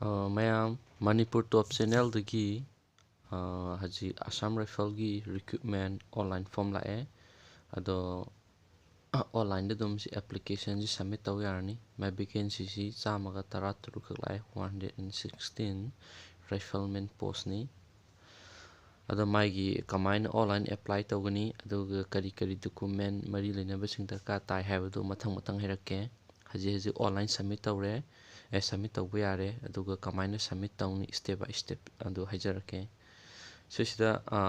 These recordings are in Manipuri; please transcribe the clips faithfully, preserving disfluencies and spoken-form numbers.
ꯑ, ꯃꯌꯥꯝ, ꯃꯅꯤꯄꯨꯔ ꯇꯣꯞ ꯆꯦꯅꯦꯜꯗꯒꯤ, ꯑ, ꯍꯧꯖꯤꯛ ꯑꯁꯥꯝ ꯔꯥꯏꯐꯜꯒꯤ ꯔꯤꯀ꯭ꯔꯨꯠꯃꯦꯟ ꯑꯣꯟꯂꯥꯏꯟ ꯐꯣꯝ ꯂꯥꯛꯑꯦ꯫ ꯑꯗꯣ, ꯑꯣꯟꯂꯥꯏꯟꯗ ꯑꯗꯨꯝ ꯁꯤ ꯑꯦꯄ꯭ꯂꯤꯀꯦꯁꯟꯁꯤ ꯁꯕꯃꯤꯠ ꯇꯧ ꯌꯥꯔꯅꯤ꯫ ꯃꯥꯏ ꯚꯦꯀꯦꯟꯁꯤꯁꯤ ꯆꯥꯝꯃꯒ ꯇꯔꯥ ꯇꯔꯨꯛ ꯈꯛ ꯂꯥꯛꯑꯦ, ꯋꯥꯟ ꯍꯟꯗ꯭ꯔꯦꯠ ꯑꯦꯟ ꯁꯤꯛꯁꯇꯤꯟ ꯔꯥꯏꯐꯜꯃꯦꯟ ꯄꯣꯁꯅꯤ꯫ ꯑꯗꯣ ꯃꯥꯒꯤ ꯀꯃꯥꯏꯅ ꯑꯣꯟꯂꯥꯏꯟ ꯑꯦꯄ꯭ꯂꯥꯏ ꯇꯧꯒꯅꯤ, ꯑꯗꯨꯒ ꯀꯔꯤ ꯀꯔꯤ ꯗꯣꯀꯨꯃꯦꯟ ꯃꯔꯤ ꯂꯩꯅꯕꯁꯤꯡ ꯗꯔꯀꯥꯔ ꯇꯥꯏ ꯍꯥꯏꯕꯗꯨ ꯃꯊꯪ ꯃꯊꯪ ꯍꯥꯏꯔꯛꯀꯦ꯫ ꯍꯧꯖꯤꯛ ꯍꯧꯖꯤꯛ ꯑꯣꯟꯂꯥꯏꯟ ꯁꯕꯃꯤꯠ ꯇꯧꯔꯦ, ꯑꯦ, ꯁꯕꯃꯤꯠ ꯇꯧꯕ ꯌꯥꯔꯦ꯫ ꯑꯗꯨꯒ ꯀꯃꯥꯏꯅ ꯁꯕꯃꯤꯠ ꯇꯧꯅꯤ, ꯁ꯭ꯇꯦꯞ ꯕꯥꯏ ꯁ꯭ꯇꯦꯞ ꯑꯗꯨ ꯍꯥꯏꯖꯔꯛꯀꯦ꯫ ꯁꯤꯁꯤꯗ, ꯑ,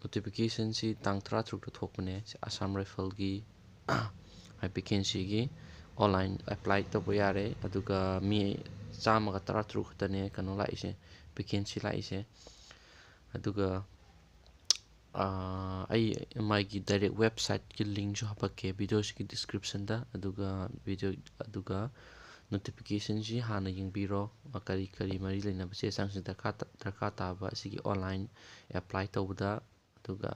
ꯅꯣꯇꯤꯐꯤꯀꯦꯁꯟꯁꯤ ꯇꯥꯡ ꯇꯔꯥꯇꯔꯨꯛꯇ ꯊꯣꯛꯄꯅꯦ, ꯑꯁꯥꯝ ꯔꯥꯏꯐꯜꯒꯤ ꯚꯦꯀꯦꯟꯁꯤꯒꯤ꯫ ꯑꯣꯟꯂꯥꯏꯟ ꯑꯦꯄ꯭ꯂꯥꯏ ꯇꯧꯕ ꯌꯥꯔꯦ꯫ ꯑꯗꯨꯒ ꯃꯤ ꯆꯥꯝꯃꯒ ꯇꯔꯥꯇꯔꯨꯛ ꯈꯛꯇꯅꯦ ꯀꯩꯅꯣ ꯂꯥꯛꯏꯁꯦ, ꯚꯦꯀꯦꯟꯁꯤ ꯂꯥꯛꯏꯁꯦ꯫ ꯑꯗꯨꯒ, ꯑ, ꯑꯩ ꯃꯥꯒꯤ ꯗꯥꯏꯔꯦꯛ ꯋꯦꯕꯁꯥꯏꯠꯀꯤ ꯂꯤꯡꯁꯨ ꯍꯥꯄꯛꯀꯦ ꯚꯤꯗꯤꯑꯣꯁꯤꯒꯤ ꯗꯤꯁꯀ꯭ꯔꯤꯞꯁꯟꯗ꯫ ꯑꯗꯨꯒ ꯚꯤꯗꯤꯑꯣ, ꯑꯗꯨꯒ ꯅꯣꯇꯤꯐꯤꯀꯦꯁꯟꯁꯤ ꯍꯥꯟꯅ ꯌꯦꯡꯕꯤꯔꯣ꯫ ꯀꯔꯤ ꯀꯔꯤ ꯃꯔꯤ ꯂꯩꯅꯕ ꯆꯦ ꯆꯥꯡꯁꯤꯡ ꯗꯔꯀꯥꯔ ꯇ-, ꯗꯔꯀꯥꯔ ꯇꯥꯕ ꯑꯁꯤꯒꯤ ꯑꯣꯟꯂꯥꯏꯟ ꯑꯦꯄ꯭ꯂꯥꯏ ꯇꯧꯕꯗ꯫ ꯑꯗꯨꯒ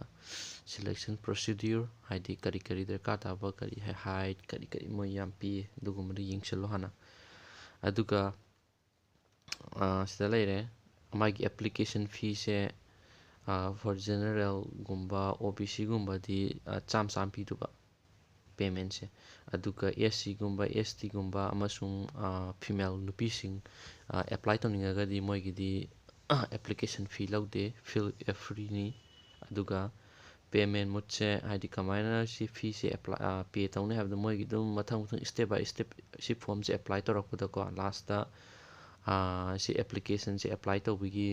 ꯁꯦꯂꯦꯛꯁꯟ ꯄ꯭ꯔꯣꯁꯤꯗ꯭ꯌꯨꯔ, ꯍꯥꯏꯗꯤ ꯀꯔꯤ ꯀꯔꯤ ꯗꯔꯀꯥꯔ ꯇꯥꯕ, ꯀꯔꯤ ꯍꯥꯏ-, ꯍꯥꯏꯠ, ꯀꯔꯤ ꯀꯔꯤ ꯃꯣꯏ ꯌꯥꯝ ꯄꯤꯌꯦ, ꯑꯗꯨꯒꯨꯝꯕꯗꯣ ꯌꯦꯡꯁꯤꯜꯂꯣ ꯍꯥꯟꯅ꯫ ꯑꯗꯨꯒ, ꯑ, ꯁꯤꯗ ꯂꯩꯔꯦ, ꯃꯥꯒꯤ ꯑꯦꯄ꯭ꯂꯤꯀꯦꯁꯟ ꯐꯤꯁꯦ, ꯑ, ꯐꯣꯔ ꯖꯦꯅꯔꯦꯜꯒꯨꯝꯕ, ꯑꯣ ꯕꯤ ꯁꯤꯒꯨꯝꯕꯗꯤ, ꯑ, ꯆꯥꯝ ꯆꯥꯝ ꯄꯤꯗꯨꯕ ꯄꯦꯃꯦꯟꯁꯦ꯫ ꯑꯗꯨꯒ ꯑꯦꯁ ꯁꯤꯒꯨꯝꯕ, ꯑꯦꯁ ꯇꯤꯒꯨꯝꯕ ꯑꯃꯁꯨꯡ, ꯑ, ꯐꯤꯃꯦꯜ ꯅꯨꯄꯤꯁꯤꯡ, ꯑ, ꯑꯦꯄ꯭ꯂꯥꯏ ꯇꯧꯅꯤꯡꯉꯒꯗꯤ ꯃꯣꯏꯒꯤꯗꯤ ꯑꯦꯄ꯭ꯂꯤꯀꯦꯁꯟ ꯐꯤ ꯂꯧꯗꯦ, ꯐꯤꯜ, ꯑ, ꯐ꯭ꯔꯤꯅꯤ꯫ ꯑꯗꯨꯒ ꯄꯦꯃꯦꯟ ꯃꯨꯠꯁꯦ, ꯍꯥꯏꯗꯤ ꯀꯃꯥꯏꯅ ꯁꯤ ꯐꯤꯁꯦ ꯑꯦꯄ꯭ꯂꯥꯏ, ꯑ, ꯄꯦ ꯇꯧꯅꯤ ꯍꯥꯏꯕꯗꯣ ꯃꯣꯏꯒꯤ ꯑꯗꯨꯝ ꯃꯊꯪ ꯃꯊꯪ ꯁ꯭ꯇꯦꯞ ꯕꯥꯏ ꯁ꯭ꯇꯦꯞ ꯁꯤ ꯐꯣꯝꯁꯦ ꯑꯦꯄ꯭ꯂꯥꯏ ꯇꯧꯔꯛꯄꯗꯀꯣ, ꯂꯥꯁꯇ, ꯑ, ꯁꯤ ꯑꯦꯄ꯭ꯂꯤꯀꯦꯁꯟꯁꯦ ꯑꯦꯄ꯭ꯂꯥꯏ ꯇꯧꯕꯒꯤ,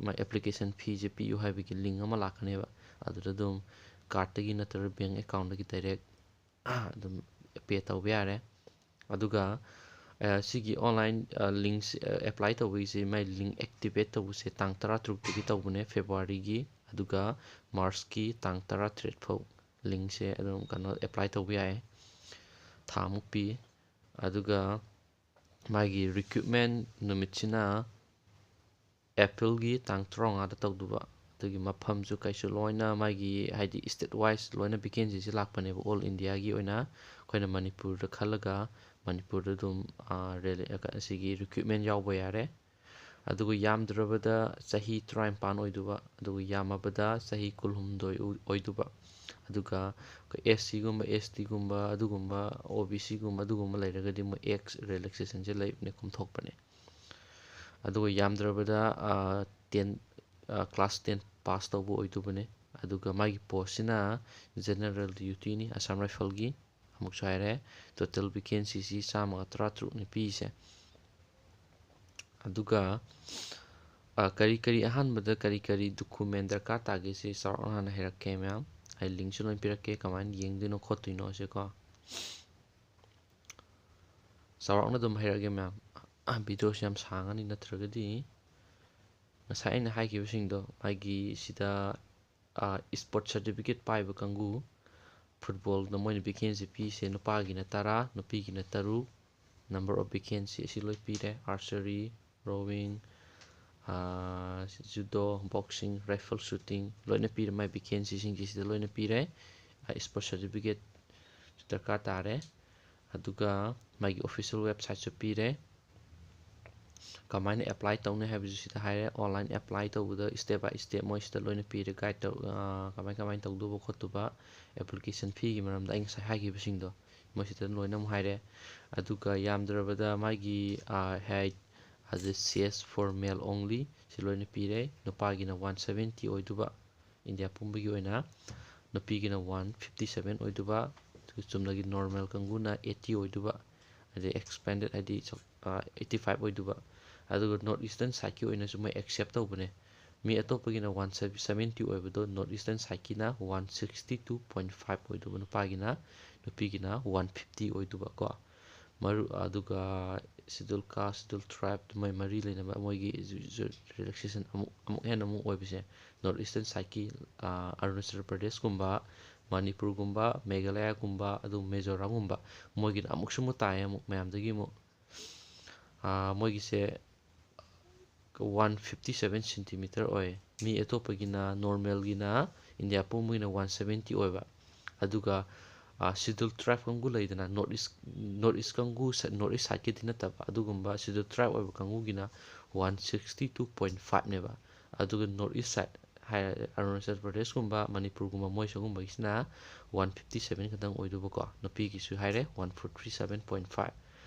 ꯃꯥꯏ ꯑꯦꯄ꯭ꯂꯤꯀꯦꯁꯟ ꯐꯤꯁꯦ ꯄꯤꯌꯨ ꯍꯥꯏꯕꯒꯤ ꯂꯤꯡ ꯑꯃ ꯂꯥꯛꯀꯅꯦꯕ꯫ ꯑꯗꯨꯗ ꯑꯗꯨꯝ ꯀꯥꯔꯠꯇꯒꯤ ꯅꯠꯇ꯭ꯔꯒ ꯕꯦꯡ ꯑꯦꯀꯥꯎꯟꯗꯒꯤ ꯗꯥꯏꯔꯦꯛ ꯑꯗꯨꯝ ꯄꯦ ꯇꯧꯕ ꯌꯥꯔꯦ꯫ ꯑꯗꯨꯒ, ꯑ, ꯁꯤꯒꯤ ꯑꯣꯟꯂꯥꯏꯟ, ꯑ, ꯂꯤꯡꯁꯦ, ꯑ, ꯑꯦꯄ꯭ꯂꯥꯏ ꯇꯧꯕꯒꯤꯁꯦ, ꯃꯥꯏ ꯂꯤꯡ ꯑꯦꯛꯇꯤꯚꯦꯠ ꯇꯧꯕꯁꯦ ꯇꯥꯡ ꯇꯔꯥꯇꯔꯨꯛꯇꯒꯤ ꯇꯧꯕꯅꯦ, ꯐꯦꯕ꯭ꯔꯨꯋꯥꯔꯤꯒꯤ, ꯑꯗꯨꯒ ꯃꯥꯔꯆꯀꯤ ꯇꯥꯡ ꯇꯔꯥꯇꯔꯦꯠ ꯐꯥꯎ ꯂꯤꯡꯁꯦ ꯑꯗꯨꯝ ꯀꯩꯅꯣ ꯑꯦꯄ꯭ꯂꯥꯏ ꯇꯧꯕ ꯌꯥꯏ꯫ ꯊꯥ ꯃꯨꯛ ꯄꯤ꯫ ꯑꯗꯨꯒ ꯃꯥꯒꯤ ꯔꯤꯀ꯭ꯔꯨꯠꯃꯦꯟ ꯅꯨꯃꯤꯠꯁꯤꯅ ꯑꯦꯄ꯭ꯔꯤꯜꯒꯤ ꯇꯥꯡ ꯇꯔꯥꯃꯉꯥꯗ ꯇꯧꯗꯧꯕ꯫ ꯑꯗꯨꯒꯤ ꯃꯐꯝꯁꯨ ꯀꯩꯁꯨ ꯂꯣꯏꯅ ꯃꯥꯒꯤ, ꯍꯥꯏꯗꯤ, ꯁ꯭ꯇꯦꯠ ꯋꯥꯏꯁ ꯂꯣꯏꯅ ꯚꯦꯀꯦꯟꯁꯤꯁꯦ ꯂꯥꯛꯄꯅꯦꯕ, ꯑꯣꯜ ꯏꯟꯗꯤꯌꯥꯒꯤ ꯑꯣꯏꯅ꯫ ꯑꯩꯈꯣꯏꯅ ꯃꯅꯤꯄꯨꯔꯗ ꯈꯜꯂꯒ ꯃꯅꯤꯄꯨꯔꯗ ꯑꯗꯨꯝ, ꯑꯥ, ꯔꯦꯂꯤ-, ꯑꯁꯤꯒꯤ ꯔꯤꯀ꯭ꯔꯨꯠꯃꯦꯟ ꯌꯥꯎꯕ ꯌꯥꯔꯦ꯫ ꯑꯗꯨꯒ ꯌꯥꯝꯗ꯭ꯔꯕꯗ ꯆꯍꯤ ꯇꯔꯥꯅꯤꯄꯥꯟ ꯑꯣꯏꯗꯨꯕ, ꯑꯗꯨꯒ ꯌꯥꯝꯃꯕꯗ ꯆꯍꯤ ꯀꯨꯟꯍꯨꯝꯗꯣꯏ ꯑꯣꯏ-, ꯑꯣꯏꯗꯨꯕ꯫ ꯑꯗꯨꯒ ꯑꯦꯁ ꯁꯤꯒꯨꯝꯕ, ꯑꯦꯁ ꯇꯤꯒꯨꯝꯕ, ꯑꯗꯨꯒꯨꯝꯕ, ꯑꯣ ꯕꯤ ꯁꯤꯒꯨꯝꯕ, ꯑꯗꯨꯒꯨꯝꯕ ꯂꯩꯔꯒꯗꯤ ꯃꯣꯏ ꯑꯦꯖ ꯔꯤꯂꯦꯛꯁꯦꯁꯟꯁꯦ ꯂꯩꯕꯅꯦ, ꯀꯣꯝꯊꯣꯛꯄꯅꯦ꯫ ꯑꯗꯨꯒ ꯌꯥꯝꯗ꯭ꯔꯕꯗ, ꯑꯥ, ꯇꯦꯟ, ꯑꯥ, ꯀ꯭ꯂꯥꯁ ꯇꯦꯟ ꯄꯥꯁ ꯇꯧꯕ ꯑꯣꯏꯗꯧꯕꯅꯦ꯫ ꯑꯗꯨꯒ ꯃꯥꯒꯤ ꯄꯣꯁꯁꯤꯅ ꯖꯦꯅꯔꯦꯜ ꯗ꯭ꯌꯨꯇꯤꯅꯤ, ꯑꯁꯥꯝ ꯔꯥꯏꯐꯜꯒꯤ꯫ ꯑꯃꯨꯛꯁꯨ ꯍꯥꯏꯔꯦ, ꯇꯣꯇꯦꯜ ꯚꯦꯀꯦꯟꯁꯤꯁꯤ ꯆꯥꯝꯃꯒ ꯇꯔꯥꯇꯔꯨꯛꯅꯤ ꯄꯤꯔꯤꯁꯦ꯫ ꯑꯗꯨꯒ, ꯑꯥ, ꯀꯔꯤ ꯀꯔꯤ, ꯑꯍꯥꯟꯕꯗ ꯀꯔꯤ ꯀꯔꯤ ꯗꯣꯀꯨꯃꯦꯟ ꯗꯔꯀꯥꯔ ꯇꯥꯒꯦꯁꯤ ꯆꯥꯎꯔꯥꯛꯅ ꯍꯥꯟꯅ ꯍꯥꯏꯔꯛꯀꯦ ꯃꯌꯥꯝ꯫ ꯑꯩ ꯂꯤꯡꯁꯨ ꯂꯣꯏ ꯄꯤꯔꯛꯀꯦ, ꯀꯃꯥꯏꯅ ꯌꯦꯡꯗꯣꯏꯅꯣ ꯈꯣꯠꯇꯣꯏꯅꯣꯁꯦꯀꯣ꯫ ꯆꯥꯎꯔꯥꯛꯅ ꯑꯗꯨꯝ ꯍꯥꯏꯔꯛꯑꯒꯦ ꯃꯌꯥꯝ꯫ ꯚꯤꯗꯤꯑꯣꯁꯤ ꯌꯥꯝ ꯁꯥꯡꯉꯅꯤ, ꯅꯠꯇ꯭ꯔꯒꯗꯤ ꯉꯁꯥꯏ ꯑꯩꯅ ꯍꯥꯏꯈꯤꯕꯁꯤꯡꯗꯣ, ꯃꯥꯒꯤ ꯁꯤꯗ, ꯑꯥ, ꯏꯁꯄꯣꯔꯠ ꯁꯥꯔꯇꯤꯐꯤꯀꯦꯠ ꯄꯥꯏꯕ ꯀꯥꯡꯕꯨ, ꯐꯨꯠꯕꯣꯜꯗ ꯃꯣꯏꯅ ꯚꯦꯀꯦꯟꯁꯤ ꯄꯤꯁꯦ, ꯅꯨꯄꯥꯒꯤꯅ ꯇꯔꯥ, ꯅꯨꯄꯤꯒꯤꯅ ꯇꯔꯨꯛ, number of vacancy ꯑꯁꯤ ꯂꯣꯏ ꯄꯤꯔꯦ꯫ Archery, rowing, ꯑꯥ, judo, boxing, rifle shooting ꯂꯣꯏꯅ ꯄꯤꯔꯦ, ꯃꯥꯏ ꯚꯦꯀꯦꯟꯁꯤꯁꯤꯡꯁꯤ ꯁꯤꯗ ꯂꯣꯏꯅ ꯄꯤꯔꯦ꯫ ꯑꯥ, ꯏꯁꯄꯣꯔꯠ ꯁꯥꯔꯇꯤꯐꯤꯀꯦꯠ ꯗꯔꯀꯥꯔ ꯇꯥꯔꯦ꯫ ꯑꯗꯨꯒ ꯃꯥꯒꯤ ꯑꯣꯐꯤꯁꯤꯌꯦꯜ ꯋꯦꯕꯁꯥꯏꯠꯁꯨ ꯄꯤꯔꯦ꯫ ꯀꯃꯥꯏꯅ ꯑꯦꯄ꯭ꯂꯥꯏ ꯇꯧꯅꯤ ꯍꯥꯏꯕꯁꯨ ꯁꯤꯗ ꯍꯥꯏꯔꯦ꯫ ꯑꯣꯟꯂꯥꯏꯟ ꯑꯦꯄ꯭ꯂꯥꯏ ꯇꯧꯕꯗ step by step ꯃꯣꯏ ꯁꯤꯗ ꯂꯣꯏꯅ ꯄꯤꯔꯦ, ꯒꯥꯏꯗ ꯇꯧ-, ꯑꯥ, ꯀꯃꯥꯏ, ꯀꯃꯥꯏꯅ ꯇꯧꯗꯧꯕ ꯈꯣꯠꯇꯧꯕ, ꯑꯦꯄ꯭ꯂꯤꯀꯦꯁꯟ ꯐꯤꯒꯤ ꯃꯔꯝꯗ ꯑꯩ ꯉꯁꯥꯏ ꯍꯥꯏꯈꯤꯕꯁꯤꯡꯗꯣ ꯃꯣꯏ ꯁꯤꯗ ꯂꯣꯏꯅ ꯑꯃꯨꯛ ꯍꯥꯏꯔꯦ꯫ ꯑꯗꯨꯒ ꯌꯥꯝꯗ꯭ꯔꯕꯗ ꯃꯥꯒꯤ, ꯑꯥ, height, ꯑꯗꯨ chest for male only ꯁꯤ ꯂꯣꯏꯅ ꯄꯤꯔꯦ꯫ ꯅꯨꯄꯥꯒꯤꯅ ꯋꯥꯟ ꯁꯕꯦꯟꯇꯤ ꯑꯣꯏꯗꯧꯕ, ꯏꯟꯗꯤꯌꯥ ꯄꯨꯝꯕꯒꯤ ꯑꯣꯏꯅ꯫ ꯅꯨꯄꯤꯒꯤꯅ ꯋꯥꯟ ꯐꯤꯐꯇꯤ ꯁꯕꯦꯟ ꯑꯣꯏꯗꯧꯕ, ꯑꯗꯨꯒ ꯆꯨꯝꯅꯒꯤ ꯅꯣꯔꯃꯦꯜ ꯀꯥꯡꯕꯨꯅ ꯑꯩꯠꯇꯤ ꯑꯣꯏꯗꯧꯕ, ꯑꯗꯩ ꯑꯦꯛꯁꯄꯦꯟꯗꯦꯠ ꯍꯥꯏꯗꯤ, ꯑ, ꯑꯩꯠꯇꯤ ꯐꯥꯏꯚ ꯑꯣꯏꯗꯧꯕ꯫ ꯑꯗꯨꯒ ꯅꯣꯔꯠ ꯏꯁꯇꯔꯟ ꯁꯥꯏꯠꯀꯤ ꯑꯣꯏꯅꯁꯨ ꯃꯣꯏ ꯑꯦꯛꯁꯦꯞ ꯇꯧꯕꯅꯦ꯫ ꯃꯤ ꯑꯇꯣꯞꯄꯒꯤꯅ ꯋꯥꯟ ꯁꯕꯦꯟꯇꯤ ꯑꯣꯏꯕꯗꯣ, ꯅꯣꯔꯠ ꯏꯁꯇꯔꯟ ꯁꯥꯏꯠꯀꯤꯅ one sixty two point five ꯑꯣꯏꯗꯧꯕ ꯅꯨꯄꯥꯒꯤꯅ, ꯅꯨꯄꯤꯒꯤꯅ ꯋꯥꯟ ꯐꯤꯐꯇꯤ ꯑꯣꯏꯗꯧꯕ ꯀꯣ꯫ ꯃꯔꯨ-, ꯑꯗꯨꯒ ꯁꯦꯗꯨꯜ ꯀꯥꯁ, ꯁꯦꯗꯨꯜ ꯇ꯭ꯔꯥꯏꯕ, ꯃꯣꯏ ꯃꯔꯤ ꯂꯩꯅꯕ ꯃꯣꯏꯒꯤ ꯔꯤꯂꯦꯛꯁꯦꯁꯟ ꯑꯃꯨꯛ, ꯑꯃꯨꯛ ꯍꯦꯟꯅ ꯑꯃꯨꯛ ꯑꯣꯏꯕꯁꯦ, ꯅꯣꯔꯠ ꯏꯁꯇꯔꯟ ꯁꯥꯏꯠꯀꯤ, ꯑ, ꯑꯔꯨꯅꯥꯆꯜ ꯄ꯭ꯔꯗꯦꯁꯀꯨꯝꯕ, ꯃꯅꯤꯄꯨꯔꯒꯨꯝꯕ, ꯃꯦꯘꯥꯂꯌꯥꯒꯨꯝꯕ, ꯑꯗꯨ ꯃꯤꯖꯣꯔꯥꯝꯒꯨꯝꯕ, ꯃꯣꯏꯒꯤꯅ ꯑꯃꯨꯛꯁꯨ ꯑꯃꯨꯛ ꯇꯥꯏꯌꯦ, ꯑꯃꯨꯛ ꯃꯌꯥꯝꯗꯒꯤ ꯑꯃꯨꯛ꯫ ꯑꯥ, ꯃꯣꯏꯒꯤꯁꯦ ꯋꯥꯟ ꯐꯤꯐꯇꯤ ꯁꯕꯦꯟ ꯁꯦꯟꯇꯤꯃꯤꯇꯔ ꯑꯣꯏ꯫ ꯃꯤ ꯑꯇꯣꯞꯄꯒꯤꯅ, ꯅꯣꯔꯃꯦꯜꯒꯤꯅ, ꯏꯟꯗꯤꯌꯥ ꯄꯨꯝꯕꯒꯤꯅ ꯋꯥꯟ ꯁꯕꯦꯟꯇꯤ ꯑꯣꯏꯕ꯫ ꯑꯗꯨꯒ, ꯁꯤꯗꯨꯜ ꯇ꯭ꯔꯥꯏꯕ ꯀꯥꯡꯕꯨ ꯂꯩꯗꯅ, ꯅꯣꯔꯠ ꯏꯁ ꯅꯣꯔꯠ ꯏꯁ ꯀꯥꯡꯕꯨ, ꯅꯣꯔꯠ ꯏꯁ ꯁꯥꯏꯠꯀꯤꯗꯤ ꯅꯠꯇꯕ, ꯑꯗꯨꯒꯨꯝꯕ ꯁꯤꯗꯨꯜ ꯇ꯭ꯔꯥꯏꯕ ꯑꯣꯏꯕ ꯀꯥꯡꯕꯨꯒꯤꯅ ꯋꯥꯟ ꯁꯤꯛꯁꯇꯤ ꯇꯨ ꯄꯣꯏꯟ ꯐꯥꯏꯚꯅꯦꯕ꯫ ꯑꯗꯨꯒ ꯅꯣꯔꯠ ꯏꯁ ꯁꯥꯏꯠ ꯍꯥꯏꯔ, ꯑꯔꯨꯅꯥꯆꯜ ꯄ꯭ꯔꯗꯦꯁꯀꯨꯝꯕ, ꯃꯅꯤꯄꯨꯔꯒꯨꯝꯕ, ꯃꯣꯏ ꯁꯤꯒꯨꯝꯕꯒꯤꯁꯤꯅ ꯋꯥꯟ ꯐꯤꯐꯇꯤ ꯁꯚꯦꯟ ꯈꯛꯇꯪ ꯑꯣꯏꯗꯧꯕꯀꯣ꯫ ꯅꯨꯄꯤꯒꯤꯁꯨ ꯍꯥꯏꯔꯦ, one forty seven point five.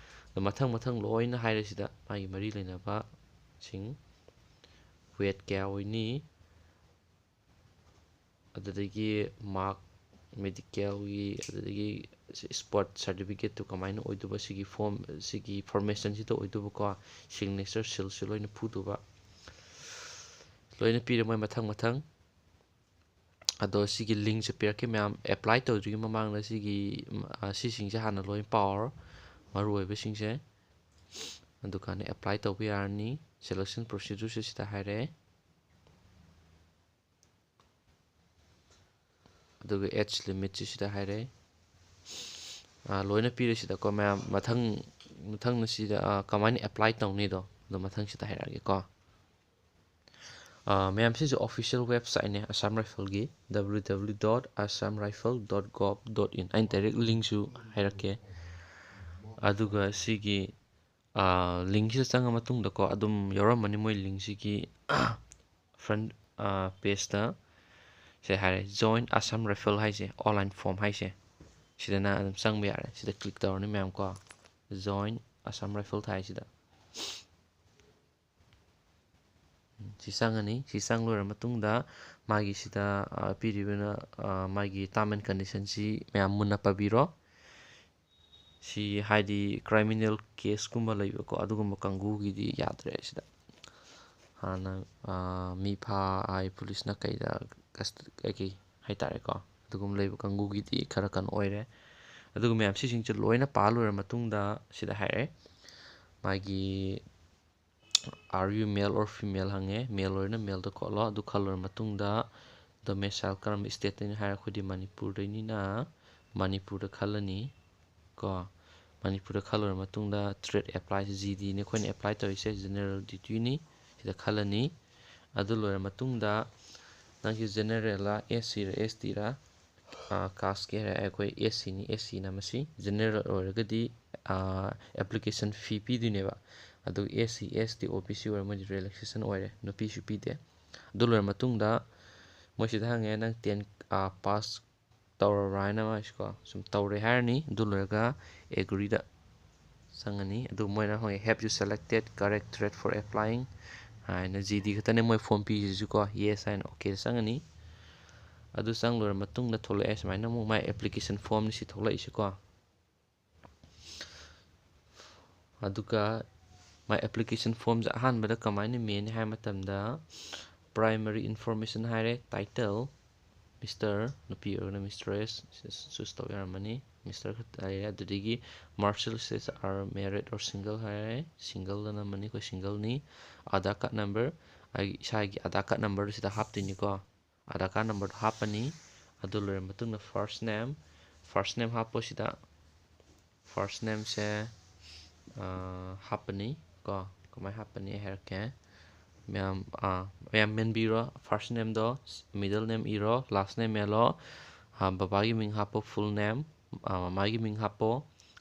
ꯑꯗꯣ ꯃꯊꯪ ꯃꯊꯪ ꯂꯣꯏꯅ ꯍꯥꯏꯔꯦ ꯁꯤꯗ ꯃꯥꯒꯤ ꯃꯔꯤ ꯂꯩꯅꯕꯁꯤꯡ, ꯋꯦꯠ ꯀꯌꯥ ꯑꯣꯏꯅꯤ, ꯑꯗꯨꯗꯒꯤ ꯃꯥꯔꯛ, ꯃꯦꯗꯤꯀꯦꯜꯒꯤ, ꯑꯗꯨꯗꯒꯤ ꯁ꯭ꯄꯣꯔꯠ ꯁꯥꯔꯇꯤꯐꯤꯀꯦꯠꯇꯨ ꯀꯃꯥꯏꯅ ꯑꯣꯏꯗꯧꯕ, ꯁꯤꯒꯤ ꯐꯣꯔꯝ, ꯁꯤꯒꯤ ꯐꯣꯔꯃꯦꯁꯟꯁꯤꯗ ꯑꯣꯏꯗꯧꯕꯀꯣ, ꯁꯤꯒꯅꯦꯆꯔ ꯁꯤꯜꯁꯨ ꯂꯣꯏꯅ ꯐꯨꯗꯧꯕ, ꯂꯣꯏꯅ ꯄꯤꯔꯦ ꯃꯣꯏ ꯃꯊꯪ ꯃꯊꯪ꯫ ꯑꯗꯣ ꯁꯤꯒꯤ ꯂꯤꯡꯁꯦ ꯄꯤꯔꯛꯀꯦ ꯃꯌꯥꯝ, ꯑꯦꯄ꯭ꯂꯥꯏ ꯇꯧꯗ꯭ꯔꯤꯉꯩ ꯃꯃꯥꯡꯗ ꯁꯤꯒꯤ, ꯁꯤꯁꯤꯡꯁꯦ ꯍꯥꯟꯅ ꯂꯣꯏ ꯄꯥꯎꯔꯣ, ꯃꯔꯨꯑꯣꯏꯕꯁꯤꯡꯁꯦ꯫ ꯑꯗꯨꯀꯥꯟꯗ ꯑꯦꯄ꯭ꯂꯥꯏ ꯇꯧꯕ ꯌꯥꯔꯅꯤ꯫ ꯁꯦꯂꯦꯛꯁꯟ ꯄ꯭ꯔꯣꯁꯤꯗꯨꯔꯁꯦ ꯁꯤꯗ ꯍꯥꯏꯔꯦ, ꯑꯗꯨꯒ ꯑꯦꯖ ꯂꯤꯃꯤꯠꯁꯤ ꯁꯤꯗ ꯍꯥꯏꯔꯦ꯫ ꯑꯥ, ꯂꯣꯏꯅ ꯄꯤꯔꯦ ꯁꯤꯗꯀꯣ ꯃꯌꯥꯝ꯫ ꯃꯊꯪ, ꯃꯊꯪꯅ ꯁꯤꯗ, ꯑꯥ, ꯀꯃꯥꯏꯅ ꯑꯦꯄ꯭ꯂꯥꯏ ꯇꯧꯅꯤꯗꯣ, ꯑꯗꯣ ꯃꯊꯪꯁꯤꯗ ꯍꯥꯏꯔꯛꯑꯒꯦꯀꯣ꯫ ꯑꯥ, ꯃꯌꯥꯝ, ꯁꯤꯁꯦ ꯑꯣꯐꯤꯁꯤꯌꯦꯜ ꯋꯦꯕꯁꯥꯏꯠꯅꯦ ꯑꯁꯥꯝ ꯔꯥꯏꯐꯜꯒꯤ, W W W dot assam rifle dot gov dot in꯫ ꯑꯩꯅ ꯗꯥꯏꯔꯦꯛ ꯂꯤꯡꯁꯨ ꯍꯥꯏꯔꯛꯀꯦ꯫ ꯑꯗꯨꯒ ꯁꯤꯒꯤ, ꯑꯥ, ꯂꯤꯡꯁꯤꯗ ꯆꯪꯉ ꯃꯇꯨꯡꯗꯀꯣ, ꯑꯗꯨꯝ ꯌꯥꯎꯔꯝꯃꯅꯤ ꯃꯣꯏ ꯂꯤꯡꯁꯤꯒꯤ ꯐ꯭ꯔꯟ, ꯑꯥ, ꯄꯦꯖꯇ꯫ ꯁꯦ ꯍꯥꯏꯔꯦ, "Join Assam Rifle" ꯍꯥꯏꯁꯦ, ꯑꯣꯟꯂꯥꯏꯟ ꯐꯣꯔꯝ ꯍꯥꯏꯁꯦ, ꯁꯤꯗꯅ ꯑꯗꯨꯝ ꯆꯪꯕ ꯌꯥꯔꯦ꯫ ꯁꯤꯗ ꯀ꯭ꯂꯤꯛ ꯇꯧꯔꯅꯤ ꯃꯌꯥꯝ ꯀꯣ, "Join Assam Rifle" ꯊꯥꯏ ꯁꯤꯗ꯫ ꯁꯤ ꯆꯪꯉꯅꯤ꯫ ꯁꯤ ꯆꯪ ꯂꯣꯏꯔ ꯃꯇꯨꯡꯗ ꯃꯥꯒꯤ ꯁꯤꯗ, ꯑ, ꯄꯤꯔꯤꯕꯅ, ꯑ, ꯃꯥꯒꯤ term and condition ꯁꯤ ꯃꯌꯥꯝ ꯃꯨꯟꯅ ꯄꯥꯕꯤꯔꯣ꯫ ꯁꯤ ꯍꯥꯏꯗꯤ ꯀ꯭ꯔꯤꯃꯤꯅꯦꯜ ꯀꯦꯁꯀꯨꯝꯕ ꯂꯩꯕꯀꯣ, ꯑꯗꯨꯒꯨꯝꯕ ꯀꯥꯡꯕꯨꯒꯤꯗꯤ ꯌꯥꯗ꯭ꯔꯦ ꯁꯤꯗ꯫ ꯍꯥꯟꯅ, ꯑ, ꯃꯤ ꯐꯥ ꯍꯥꯏ ꯄꯨꯂꯤꯁꯅ ꯀꯩꯗ ꯀꯁ-, ꯀꯩꯀꯩ ꯍꯥꯏꯇꯥꯔꯦꯀꯣ, ꯑꯗꯨꯒꯨꯝꯕ ꯂꯩꯕ ꯀꯥꯡꯕꯨꯒꯤꯗꯤ ꯈꯔ ꯀꯩꯅꯣ ꯑꯣꯏꯔꯦ꯫ ꯑꯗꯨꯒ ꯃꯌꯥꯝ ꯁꯤꯁꯤꯡꯁꯦ ꯂꯣꯏꯅ ꯄꯥ ꯂꯣꯏꯔ ꯃꯇꯨꯡꯗ ꯁꯤꯗ ꯍꯥꯏꯔꯦ, ꯃꯥꯒꯤ "Are you male or female?" ꯍꯪꯉꯦ꯫ ꯃꯦꯜ ꯑꯣꯏꯔꯒꯅ ꯃꯦꯜꯗ ꯈꯣꯠꯂꯣ꯫ ꯑꯗꯨ ꯈꯜꯂꯣꯏꯔ ꯃꯇꯨꯡꯗ ꯗꯣꯃꯦꯁꯥꯏꯜ ꯀꯔꯝꯕ ꯁ꯭ꯇꯦꯠꯇꯩꯅ ꯍꯥꯏꯔ, ꯑꯩꯈꯣꯏꯗꯤ ꯃꯅꯤꯄꯨꯔꯗꯩꯅꯤꯅ ꯃꯅꯤꯄꯨꯔꯗ ꯈꯜꯂꯅꯤ ꯀꯣ꯫ ꯃꯅꯤꯄꯨꯔꯗ ꯈꯜꯂꯣꯏꯔ ꯃꯇꯨꯡꯗ ꯇ꯭ꯔꯦꯠ ꯑꯦꯄ꯭ꯂꯥꯏ, ꯖꯤꯗꯤꯅꯤ ꯑꯩꯈꯣꯏꯅ ꯑꯦꯄ꯭ꯂꯥꯏ ꯇꯧꯔꯤꯁꯦ, ꯖꯦꯅꯔꯦꯜ ꯗ꯭ꯌꯨꯇꯤꯅꯤ, ꯁꯤꯗ ꯈꯜꯂꯅꯤ꯫ ꯑꯗꯨ ꯂꯣꯏꯔ ꯃꯇꯨꯡꯗ ꯅꯪꯁꯤ ꯖꯦꯅꯔꯦꯜꯂ, ꯑꯦꯁ ꯁꯤꯔ, ꯑꯦꯁ ꯇꯤꯔ, ꯀꯥꯁꯀꯤ ꯍꯥꯏꯔꯦ ꯑꯩꯈꯣꯏ ꯑꯦꯁ ꯁꯤꯅꯤ꯫ ꯑꯦꯁ ꯁꯤꯅ ꯃꯁꯤ ꯖꯦꯅꯔꯦꯜ ꯑꯣꯏꯔꯒꯗꯤ ꯑꯦꯄ꯭ꯂꯤꯀꯦꯁꯟ ꯐꯤ ꯄꯤꯗꯣꯏꯅꯦꯕ꯫ ꯑꯗꯨꯒ ꯑꯦꯁ ꯁꯤ, ꯑꯦꯁ ꯇꯤ, ꯑꯣ ꯕꯤ ꯁꯤ ꯑꯣꯏꯔ ꯃꯣꯏꯗꯤ ꯔꯤꯂꯦꯛꯁꯦꯁꯟ ꯑꯣꯏꯔꯦ, ꯅꯨꯄꯤꯁꯨ ꯄꯤꯗꯦ꯫ ꯑꯗꯨ ꯂꯣꯏꯔ ꯃꯇꯨꯡꯗ ꯃꯣꯏꯁꯤꯗ ꯍꯪꯉꯦ, "ꯅꯪ ꯇꯦꯟ ꯄꯥꯁ ꯇꯧꯔꯕ꯭ꯔꯥ?" ꯍꯥꯏꯅ ꯃꯥꯁꯤꯀꯣ ꯁꯨꯝ ꯇꯧꯔꯦ ꯍꯥꯏꯔꯅꯤ꯫ ꯑꯗꯨ ꯂꯣꯏꯔꯒ ꯑꯦꯒ꯭ꯔꯤꯗ ꯆꯪꯉꯅꯤ꯫ ꯑꯗꯨ ꯃꯣꯏꯅ ꯍꯪꯉꯦ, "Have you selected correct trade for applying?" ꯍꯥꯏꯅ ꯖꯤ ꯗꯤ ꯈꯛꯇꯅꯦ ꯃꯣꯏ ꯐꯣꯝ ꯄꯤꯁꯤꯁꯨꯀꯣ꯫ ꯌꯦꯁ ꯍꯥꯏꯅ ꯑꯣꯀꯦꯗ ꯆꯪꯉꯅꯤ꯫ ꯑꯗꯨ ꯆꯪ ꯂꯣꯏꯔ ꯃꯇꯨꯡꯗ ꯊꯣꯛꯂꯛꯑꯦ ꯁꯨꯃꯥꯏꯅ ꯑꯃꯨꯛ ꯃꯥꯏ ꯑꯦꯄ꯭ꯂꯤꯀꯦꯁꯟ ꯐꯣꯝꯅꯤ ꯁꯤ ꯊꯣꯛꯂꯛꯏꯁꯤꯀꯣ꯫ ꯑꯗꯨꯒ ꯃꯥꯏ ꯑꯦꯄ꯭ꯂꯤꯀꯦꯁꯟ ꯐꯣꯝꯁꯦ ꯑꯍꯥꯟꯕꯗ ꯀꯃꯥꯏꯅ ꯃꯦꯟꯅꯤ ꯍꯥꯏ ꯃꯇꯝꯗ, ꯄ꯭ꯔꯥꯏꯃꯔꯤ ꯏꯟꯐꯣꯔꯃꯦꯁꯟ ꯍꯥꯏꯔꯦ, ꯇꯥꯏꯇꯜ, ꯃꯤꯁꯇꯔ, ꯅꯨꯄꯤ ꯑꯣꯏꯔꯒꯅ ꯃꯤꯁꯇ꯭ꯔꯦꯁ ꯆꯨꯁ ꯇꯧ ꯌꯥꯔꯝꯃꯅꯤ꯫ ꯃꯤꯁꯇꯔ ꯈꯛꯇ ꯂꯩꯔꯦ꯫ ꯑꯗꯨꯗꯒꯤ ꯃꯥꯔꯁꯦꯜ ꯁꯤꯁ ꯑꯥꯔ ꯃꯦꯔꯤꯠ ꯑꯣꯔ ꯁꯤꯡꯒꯜ ꯍꯥꯏꯔꯦ, ꯁꯤꯡꯒꯜꯗ ꯅꯝꯃꯅꯤ, ꯑꯩꯈꯣꯏ ꯁꯤꯡꯒꯜꯅꯤ꯫ ꯑꯥꯙꯥꯔ ꯀꯥꯔꯠ ꯅꯝꯕꯔ, ꯑꯩꯒꯤ ꯏꯁꯥꯒꯤ ꯑꯥꯙꯥꯔ ꯀꯥꯔꯠ ꯅꯝꯕꯔꯗꯨ ꯁꯤꯗ ꯍꯥꯞꯇꯣꯏꯅꯤꯀꯣ꯫ ꯑꯥꯙꯥꯔ ꯀꯥꯔꯠ ꯅꯝꯕꯔꯗꯣ ꯍꯥꯞꯄꯅꯤ꯫ ꯑꯗꯨ ꯂꯣꯏꯔ ꯃꯇꯨꯡꯗ ꯐꯥꯔꯁ ꯅꯦꯝ, ꯐꯥꯔꯁ ꯅꯦꯝ ꯍꯥꯞꯄꯣ ꯁꯤꯗ꯫ ꯐꯥꯔꯁ ꯅꯦꯝꯁꯦ ꯍꯥꯞꯄꯅꯤ ꯀꯣ꯫ ꯀꯃꯥꯏꯅ ꯍꯥꯞꯄꯅꯤ ꯑꯩ ꯍꯥꯏꯔꯛꯀꯦ꯫ ꯃꯌꯥꯝ, ꯑꯥ, ꯃꯌꯥꯝ ꯃꯦꯟꯕꯤꯔꯣ꯫ ꯐꯥꯔꯁ ꯅꯦꯝꯗꯣ, ꯃꯤꯗꯜ ꯅꯦꯝ ꯏꯔꯣ, ꯂꯥꯁ ꯅꯦꯝ ꯃꯦꯜꯂꯣ꯫ ꯑꯥ, ꯕꯕꯥꯒꯤ ꯃꯤꯡ ꯍꯥꯞꯄꯣ, ꯐꯨꯜ ꯅꯦꯝ, ꯑꯥ, ꯃꯃꯥꯒꯤ ꯃꯤꯡ ꯍꯥꯞꯄꯣ꯫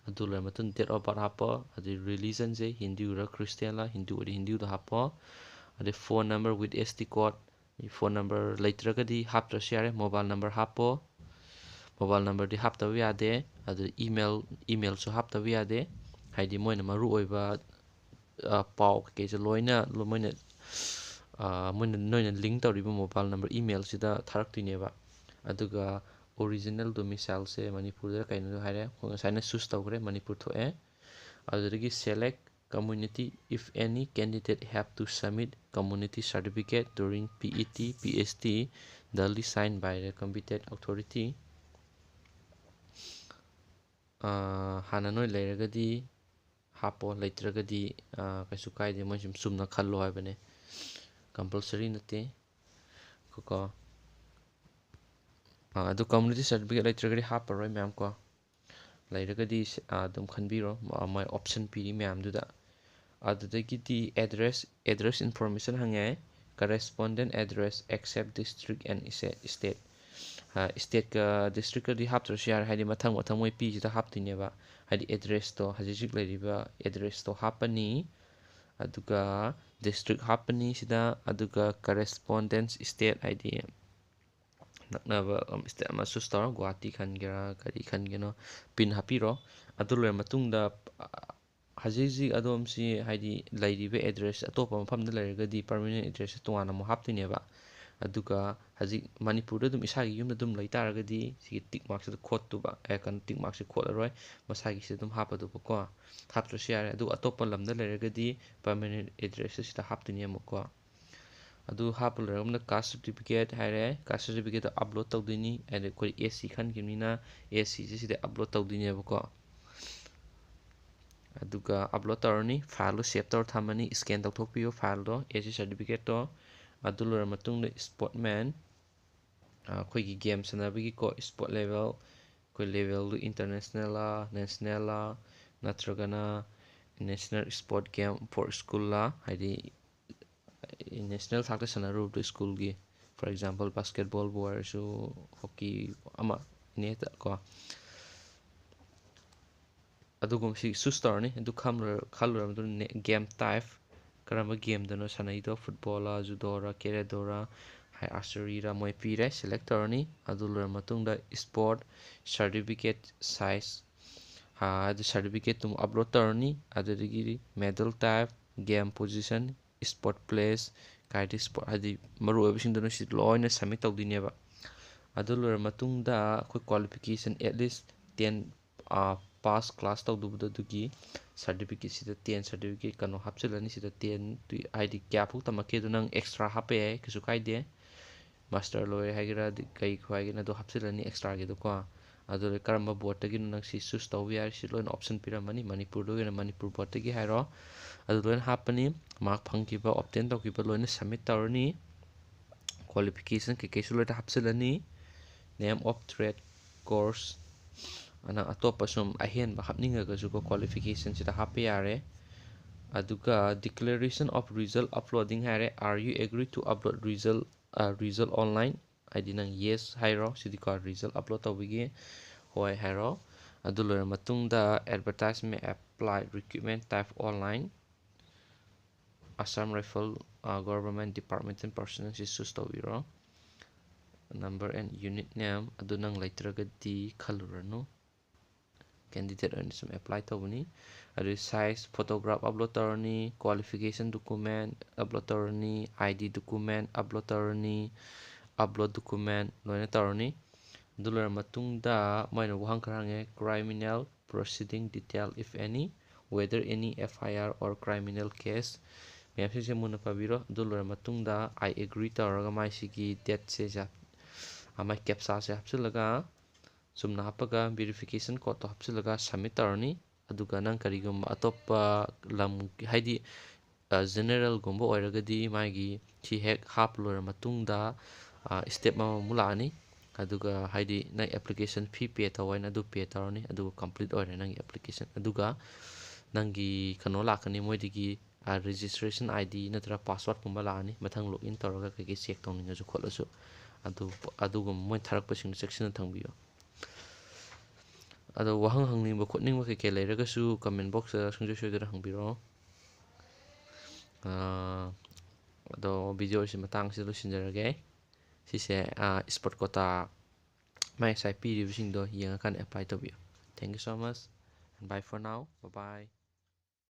ꯑꯗꯨ ꯂꯣꯏꯔ ꯃꯇꯨꯡ date of birth ꯍꯥꯞꯄꯣ꯫ ꯑꯗꯩ ꯔꯤꯂꯤꯖꯟꯁꯦ ꯍꯤꯟꯗꯨꯔ ꯈ꯭ꯔꯤꯁꯇꯤꯌꯥꯟꯂ, ꯍꯤꯟꯗꯨ ꯑꯣꯏꯔꯗꯤ ꯍꯤꯟꯗꯨꯗ ꯍꯥꯞꯄꯣ꯫ ꯑꯗꯩ phone number with S T code, phone number ꯂꯩꯇ꯭ꯔꯒꯗꯤ ꯍꯥꯞꯇ꯭ꯔꯁꯨ ꯌꯥꯔꯦ꯫ ꯃꯣꯕꯥꯏꯜ ꯅꯝꯕꯔ ꯍꯥꯞꯄꯣ꯫ ꯃꯣꯕꯥꯏꯜ ꯅꯝꯕꯔꯗꯤ ꯍꯥꯞꯇꯕ ꯌꯥꯗꯦ꯫ ꯑꯗꯨ ꯏꯃꯦꯜ, ꯏꯃꯦꯜꯁꯨ ꯍꯥꯞꯇꯕ ꯌꯥꯗꯦ꯫ ꯍꯥꯏꯗꯤ ꯃꯣꯏꯅ ꯃꯔꯨ ꯑꯣꯏꯕ, ꯑ, ꯄꯥꯎ ꯀꯩꯀꯩꯁꯦ ꯂꯣꯏꯅ, ꯂꯣ-, ꯃꯣꯏꯅ, ꯑ, ꯃꯣꯏꯅ, ꯅꯣꯏꯅ ꯂꯤꯡ ꯇꯧꯔꯤꯕ ꯃꯣꯕꯥꯏꯜ ꯅꯝꯕꯔ ꯏꯃꯦꯜꯁꯤꯗ ꯊꯥꯔꯛꯇꯣꯏꯅꯦꯕ꯫ ꯑꯗꯨꯒ ꯑꯣꯔꯤꯖꯤꯅꯦꯜ ꯗꯣꯃꯤꯁꯥꯏꯜꯁꯦ ꯃꯅꯤꯄꯨꯔꯗ ꯀꯩꯅꯣ ꯍꯥꯏꯔꯦ꯫ ꯑꯩꯈꯣꯏ ꯉꯁꯥꯏꯅ ꯆꯨꯁ ꯇꯧꯈ꯭ꯔꯦ, ꯃꯅꯤꯄꯨꯔ ꯊꯣꯛꯑꯦ꯫ ꯑꯗꯨꯗꯒꯤ select community, if any candidate have to submit community certificate during P E T, P H D duly signed by the competent authority꯫ ꯑꯥ, ꯍꯥꯟꯅ ꯅꯣꯏ ꯂꯩꯔꯒꯗꯤ ꯍꯥꯞꯄꯣ, ꯂꯩꯇ꯭ꯔꯒꯗꯤ, ꯑꯥ, ꯀꯩꯁꯨ ꯀꯥꯏꯗꯦ, ꯃꯣꯏ ꯁꯨꯝ ꯆꯨꯝꯅ ꯈꯜꯂꯣ ꯍꯥꯏꯕꯅꯦ꯫ ꯀꯝꯄꯜꯁꯔꯤ ꯅꯠꯇꯦ꯫ ꯀꯣ, ꯑꯥ, ꯑꯗꯨ community certificate ꯂꯩꯇ꯭ꯔꯒꯗꯤ ꯍꯥꯞꯄꯔꯣꯏ ꯃꯌꯥꯝ ꯀꯣ꯫ ꯂꯩꯔꯒꯗꯤ ꯁ-, ꯑꯥ, ꯑꯗꯨꯝ ꯈꯟꯕꯤꯔꯣ, ꯃ-, ꯃꯣꯏ ꯑꯣꯞꯁꯟ ꯄꯤꯔꯤ ꯃꯌꯥꯝꯗꯨꯗ꯫ ꯑꯗꯨꯗꯒꯤꯗꯤ address, address information ꯍꯪꯉꯦ꯫ Correspondent address except district and sta-, state꯫ ꯏꯁꯇꯦꯠꯀ ꯗꯤꯁꯇ꯭ꯔꯤꯛꯀꯗꯤ ꯍꯥꯞꯇ꯭ꯔꯁꯨ ꯌꯥꯔꯦ, ꯍꯥꯏꯗꯤ ꯃꯊꯪ ꯃꯊꯪ ꯃꯣꯏ ꯄꯤꯁꯤꯗ ꯍꯥꯞꯇꯣꯏꯅꯦꯕ꯫ ꯍꯥꯏꯗꯤ ꯑꯦꯗ꯭ꯔꯦꯁꯇꯣ, ꯍꯧꯖꯤꯛ ꯍꯧꯖꯤꯛ ꯂꯩꯔꯤꯕ ꯑꯦꯗ꯭ꯔꯦꯁꯇꯣ ꯍꯥꯞꯄꯅꯤ, ꯑꯗꯨꯒ ꯗꯤꯁꯇ꯭ꯔꯤꯛ ꯍꯥꯞꯄꯅꯤ ꯁꯤꯗ, ꯑꯗꯨꯒ ꯀꯔꯦꯁꯄꯣꯟꯗꯦꯟꯁ ꯏꯁꯇꯦꯠ, ꯍꯥꯏꯗꯤ ꯅꯛꯅꯕ ꯏꯁꯇꯦꯠ ꯑꯃ ꯆꯨꯁ ꯇꯧꯔꯣ, ꯒꯨꯍꯥꯇꯤ ꯈꯟꯒꯦꯔꯥ ꯀꯔꯤ ꯈꯟꯒꯦꯅꯣ, ꯄꯤꯟ ꯍꯥꯞꯄꯤꯔꯣ꯫ ꯑꯗꯨ ꯂꯣꯏꯔ ꯃꯇꯨꯡꯗ ꯍꯧꯖꯤꯛ ꯍꯧꯖꯤꯛ ꯑꯗꯣꯝꯁꯤ ꯍꯥꯏꯗꯤ ꯂꯩꯔꯤꯕ ꯑꯦꯗ꯭ꯔꯦꯁ ꯑꯇꯣꯞꯄ ꯃꯐꯝꯗ ꯂꯩꯔꯒꯗꯤ ꯄꯔꯃꯅꯦꯟ ꯑꯦꯗ꯭ꯔꯦꯁꯁꯦ ꯇꯣꯉꯥꯟꯅ ꯑꯃꯨꯛ ꯍꯥꯞꯇꯣꯏꯅꯦꯕ꯫ ꯑꯗꯨꯒ ꯍꯧꯖꯤꯛ ꯃꯅꯤꯄꯨꯔꯗ ꯑꯗꯨꯝ ꯏꯁꯥꯒꯤ ꯌꯨꯝꯗ ꯑꯗꯨꯝ ꯂꯩ ꯇꯥꯔꯒꯗꯤ ꯁꯤꯒꯤ ꯇꯤꯛ ꯃꯥꯔꯛꯁꯤꯗ ꯈꯣꯠꯇꯨꯕ, ꯑꯦ, ꯀꯩꯅꯣ, ꯇꯤꯛ ꯃꯥꯔꯛꯁꯦ ꯈꯣꯠꯂꯔꯣꯏ, ꯃꯁꯥꯒꯤꯁꯤꯗ ꯑꯗꯨꯝ ꯍꯥꯞꯄꯗꯨꯕꯀꯣ, ꯍꯥꯞꯇ꯭ꯔꯁꯨ ꯌꯥꯔꯦ꯫ ꯑꯗꯨꯒ ꯑꯇꯣꯞꯄ ꯂꯝꯗ ꯂꯩꯔꯒꯗꯤ ꯄꯔꯃꯅꯦꯟ ꯑꯦꯗ꯭ꯔꯦꯁꯁꯦ ꯁꯤꯗ ꯍꯥꯞꯇꯣꯏꯅꯦ ꯑꯃꯨꯛꯀꯣ꯫ ꯑꯗꯨ ꯍꯥꯞꯄ ꯂꯣꯏꯔꯒ ꯀꯥꯁ ꯁꯥꯔꯇꯤꯐꯤꯀꯦꯠ ꯍꯥꯏꯔꯦ, ꯀꯥꯁ ꯁꯥꯔꯇꯤꯐꯤꯀꯦꯠꯇꯣ ꯑꯞꯂꯣꯗ ꯇꯧꯗꯣꯏꯅꯤ꯫ ꯍꯥꯏꯗꯤ ꯑꯩꯈꯣꯏ ꯑꯦꯁ ꯁꯤ ꯈꯟꯈꯤꯕꯅꯤꯅ ꯑꯦꯁ ꯁꯤꯁꯦ ꯁꯤꯗ ꯑꯞꯂꯣꯗ ꯇꯧꯗꯣꯏꯅꯦꯕꯀꯣ꯫ ꯑꯗꯨꯒ ꯑꯞꯂꯣꯗ ꯇꯧꯔꯅꯤ, ꯐꯥꯏꯜꯗꯣ ꯁꯦꯞ ꯇꯧꯔ ꯊꯝꯃꯅꯤ, ꯁ꯭ꯀꯦꯟ ꯇꯧꯊꯣꯛꯄꯤꯌꯣ ꯐꯥꯏꯜꯗꯣ, ꯑꯦꯁ ꯁꯤ ꯁꯥꯔꯇꯤꯐꯤꯀꯦꯠꯇꯣ꯫ ꯑꯗꯨ ꯂꯣꯏꯔ ꯃꯇꯨꯡꯗ ꯏꯁꯄꯣꯔꯠꯃꯦꯟ, ꯑꯩꯈꯣꯏꯒꯤ ꯒꯦꯝ ꯁꯥꯟꯅꯕꯒꯤꯀꯣ, ꯏꯁꯄꯣꯔꯠ ꯂꯦꯚꯦꯜ, ꯑꯩꯈꯣꯏ ꯂꯦꯚꯦꯜꯗꯨ ꯏꯟꯇꯔꯅꯦꯁꯅꯦꯜꯂꯥ, ꯅꯦꯁꯅꯦꯜꯂꯥ, ꯅꯠꯇ꯭ꯔꯒꯅ ꯅꯦꯁꯅꯦꯜ ꯏꯁꯄꯣꯔꯠ ꯒꯦꯝ ꯐꯣꯔ ꯁ꯭ꯀꯨꯜꯂꯥ, ꯍꯥꯏꯗꯤ ꯅꯦꯁꯅꯦꯜ ꯊꯥꯛꯇ ꯁꯥꯟꯅꯔꯨꯕꯗꯣ ꯁ꯭ꯀꯨꯜꯒꯤ, ꯐꯣꯔ ꯑꯦꯛꯖꯥꯝꯄꯜ ꯕꯥꯁꯀꯦꯠꯕꯣꯜꯕꯨ ꯑꯣꯏꯔꯁꯨ, ꯍꯣꯀꯤ, ꯑꯃ ꯑꯦꯅꯤ ꯀꯣ꯫ ꯑꯗꯨꯒꯨꯝꯕꯁꯤ ꯆꯨꯁ ꯇꯧꯔꯅꯤ꯫ ꯑꯗꯨ ꯈꯜꯂꯣꯏꯔ, ꯈꯜꯂꯣꯏꯔ ꯃꯇꯨꯡꯗ ꯒꯦꯝ ꯇꯥꯏꯞ, ꯀꯔꯝꯕ ꯒꯦꯝꯗꯅꯣ ꯁꯥꯟꯅꯩꯗꯣ, ꯐꯨꯠꯕꯣꯜꯂ, ꯖꯨꯗꯣꯔ, ꯀꯦꯔꯦꯗꯣꯔ, ꯍꯥꯏ ꯑꯥꯔꯆꯔꯤꯔ, ꯃꯣꯏ ꯄꯤꯔꯦ, ꯁꯦꯂꯦꯛ ꯇꯧꯔꯅꯤ꯫ ꯑꯗꯨ ꯂꯣꯏꯔ ꯃꯇꯨꯡꯗ ꯏꯁꯄꯣꯔꯠ ꯁꯥꯔꯇꯤꯐꯤꯀꯦꯠ ꯁꯥꯏꯖ, ꯑꯗꯨ ꯁꯥꯔꯇꯤꯐꯤꯀꯦꯠꯇꯨ ꯑꯃꯨꯛ ꯑꯞꯂꯣꯗ ꯇꯧꯔꯅꯤ꯫ ꯑꯗꯨꯗꯒꯤꯗꯤ medal type, game position, sport place, ꯀꯥꯏꯗꯤ ꯏꯁꯄꯣꯔꯠ, ꯍꯥꯏꯗꯤ ꯃꯔꯨ ꯑꯣꯏꯕꯁꯤꯡꯗꯨꯅ ꯁꯤ ꯂꯣꯏꯅ ꯁꯕꯃꯤꯠ ꯇꯧꯗꯣꯏꯅꯦꯕ꯫ ꯑꯗꯨ ꯂꯣꯏꯔ ꯃꯇꯨꯡꯗ ꯑꯩꯈꯣꯏ qualification at least ten pass class ꯇꯧꯗꯕꯗꯣ ꯑꯗꯨꯒꯤ ꯁꯥꯔꯇꯤꯐꯤꯀꯦꯠꯁꯤꯗ ꯇꯦꯟ ꯁꯥꯔꯇꯤꯐꯤꯀꯦꯠ ꯀꯩꯅꯣ ꯍꯥꯞꯆꯤꯜꯂꯅꯤ꯫ ꯁꯤꯗ ꯇꯦꯟ ꯍꯥꯏꯗꯤ ꯀꯌꯥꯐꯥꯎ ꯇꯝꯃꯛꯀꯦꯗꯣ ꯅꯪ ꯑꯦꯛꯁꯇ꯭ꯔꯥ ꯍꯥꯞꯄ ꯌꯥꯏ, ꯀꯩꯁꯨ ꯀꯥꯏꯗꯦ꯫ ꯃꯥꯁꯇꯔ ꯂꯣꯏꯔꯦ ꯍꯥꯏꯒꯦꯔꯥ, ꯀꯩ ꯍꯥꯏꯒꯦꯅ ꯑꯗꯨ ꯍꯥꯞꯆꯤꯜꯂꯅꯤ ꯑꯦꯛꯁꯇ꯭ꯔꯥꯒꯤꯗꯣꯀꯣ꯫ ꯑꯗꯨꯗ ꯀꯔꯝꯕ ꯕꯣꯔꯗꯇꯒꯤꯅꯣ ꯅꯪ ꯁꯤ ꯆꯨꯁ ꯇꯧꯕ ꯌꯥꯔꯦ꯫ ꯁꯤ ꯂꯣꯏꯅ ꯑꯣꯞꯁꯟ ꯄꯤꯔꯝꯃꯅꯤ꯫ ꯃꯅꯤꯄꯨꯔꯗ ꯑꯣꯏꯅ ꯃꯅꯤꯄꯨꯔ ꯕꯣꯔꯗꯇꯒꯤ ꯍꯥꯏꯔꯣ, ꯑꯗꯨ ꯂꯣꯏꯅ ꯍꯥꯞꯄꯅꯤ꯫ ꯃꯥꯔꯛ ꯐꯪꯈꯤꯕ, ꯑꯣꯞꯇꯦꯟ ꯇꯧꯈꯤꯕ ꯂꯣꯏꯅ ꯁꯕꯃꯤꯠ ꯇꯧꯔꯅꯤ꯫ ꯀ꯭ꯋꯥꯂꯤꯐꯤꯀꯦꯁꯟ ꯀꯩꯀꯩꯁꯨ ꯂꯣꯏꯅ ꯍꯥꯞꯆꯤꯜꯂꯅꯤ꯫ Name of trade, course, ꯑꯅ ꯑꯇꯣꯞꯄ ꯁꯨꯝ ꯑꯍꯦꯟꯕ ꯍꯥꯞꯅꯤꯡꯉꯒꯁꯨꯀꯣ, ꯀ꯭ꯋꯥꯂꯤꯐꯤꯀꯦꯁꯟꯁꯤꯗ ꯍꯥꯞꯄ ꯌꯥꯔꯦ꯫ ꯑꯗꯨꯒ declaration of result uploading ꯍꯥꯏꯔꯦ, are you agree to upload result, result online? ꯍꯥꯏꯗꯤ ꯅꯪ yes ꯍꯥꯏꯔꯣ, ꯁꯤꯗꯤꯀꯣ result upload ꯇꯧꯕꯒꯤ ꯍꯣꯏ ꯍꯥꯏꯔꯣ꯫ ꯑꯗꯨ ꯂꯣꯏꯔ ꯃꯇꯨꯡꯗ advertisement apply recruitment type online Assam Rifle, ꯑ, Government Department and Personnel ꯁꯤ choose ꯇꯧꯕꯤꯔꯣ꯫ Number and unit name ꯑꯗꯨ ꯅꯪ ꯂꯩꯇ꯭ꯔꯒꯗꯤ ꯈꯜꯂꯨꯔꯅꯨ꯫ Candidate ꯑꯣꯏꯅ ꯁꯨꯝ apply ꯇꯧꯕꯅꯤ꯫ ꯑꯗꯨꯒꯤ size photograph upload ꯇꯧꯔꯅꯤ, qualification document upload ꯇꯧꯔꯅꯤ, I D document upload ꯇꯧꯔꯅꯤ, upload document ꯂꯣꯏꯅ ꯇꯧꯔꯅꯤ꯫ ꯑꯗꯨ ꯂꯣꯏꯔ ꯃꯇꯨꯡꯗ ꯃꯣꯏꯅ ꯋꯥꯍꯪ ꯈꯔ ꯍꯪꯉꯦ, criminal proceeding detail if any, whether any F I R or criminal case, ꯃꯌꯥꯝꯁꯤꯡꯁꯦ ꯃꯨꯟꯅ ꯄꯥꯕꯤꯔꯣ꯫ ꯑꯗꯨ ꯂꯣꯏꯔ ꯃꯇꯨꯡꯗ I agree ꯇꯧꯔꯒ ꯃꯥꯏꯁꯤꯒꯤ dateꯁꯦ ꯁꯦ-, ꯃꯥꯏ captchaꯁꯦ ꯍꯥꯞꯆꯤꯜꯂꯒ ꯆꯨꯝꯅ ꯍꯥꯞꯄꯒ verification codeꯇꯣ ꯍꯥꯞꯆꯤꯜꯂꯒ submit ꯇꯧꯔꯅꯤ꯫ ꯑꯗꯨꯒ ꯅꯪ ꯀꯔꯤꯒꯨꯝꯕ ꯑꯇꯣꯞꯄ ꯂꯝ, ꯍꯥꯏꯗꯤ, ꯑ, generalꯒꯨꯝꯕ ꯑꯣꯏꯔꯒꯗꯤ ꯃꯥꯒꯤ ꯁꯤ ꯍꯦꯛ ꯍꯥꯞꯄ ꯂꯣꯏꯔ ꯃꯇꯨꯡꯗ, ꯑ, step ꯑꯃꯃꯨꯛ ꯂꯥꯛꯑꯅꯤ꯫ ꯑꯗꯨꯒ ꯍꯥꯏꯗꯤ ꯅꯪ application fee pay ꯇꯧ ꯍꯥꯏꯅ ꯑꯗꯨ pay ꯇꯧꯔꯅꯤ, ꯑꯗꯨꯒ complete ꯑꯣꯏꯔꯦ ꯅꯪꯒꯤ application꯫ ꯑꯗꯨꯒ ꯅꯪꯒꯤ ꯀꯩꯅꯣ ꯂꯥꯛꯀꯅꯤ, ꯃꯣꯏꯗꯒꯤ, ꯑ, registration I D ꯅꯠꯇ꯭ꯔꯒ passwordꯀꯨꯝꯕ ꯂꯥꯛꯑꯅꯤ, ꯃꯊꯪ login ꯇꯧꯔꯒ ꯀꯩꯀꯩ check ꯇꯧꯅꯤꯡꯉꯁꯨ ꯈꯣꯠꯂꯁꯨ꯫ ꯑꯗꯨ, ꯑꯗꯨꯒꯨꯝꯕ ꯃꯣꯏ ꯊꯥꯔꯛꯄꯁꯤꯡꯗꯣ ꯆꯦꯛꯁꯤꯟꯅ ꯊꯝꯕꯤꯌꯨ꯫ ꯑꯗꯣ ꯋꯥꯍꯪ ꯍꯪꯅꯤꯡꯕ ꯈꯣꯠꯅꯤꯡꯕ ꯀꯩꯀꯩ ꯂꯩꯔꯒꯁꯨ comment boxꯇ ꯁꯨꯡꯁꯣꯏ ꯁꯣꯏꯗꯅ ꯍꯪꯕꯤꯔꯛꯑꯣ꯫ ꯑꯥ, ꯑꯗꯣ videoꯁꯤ ꯃꯇꯥꯡꯁꯤꯗ ꯂꯣꯏꯁꯤꯟꯖꯔꯒꯦ꯫ ꯁꯤꯁꯦ, ꯑꯥ, sport quota ꯃꯥꯏ ꯉꯁꯥꯏ ꯄꯤꯔꯤꯕꯁꯤꯡꯗꯣ ꯌꯦꯡꯉꯀꯥꯟꯗ apply ꯇꯧꯕꯤꯌꯨ꯫ Thank you so much and bye for now. Bye bye.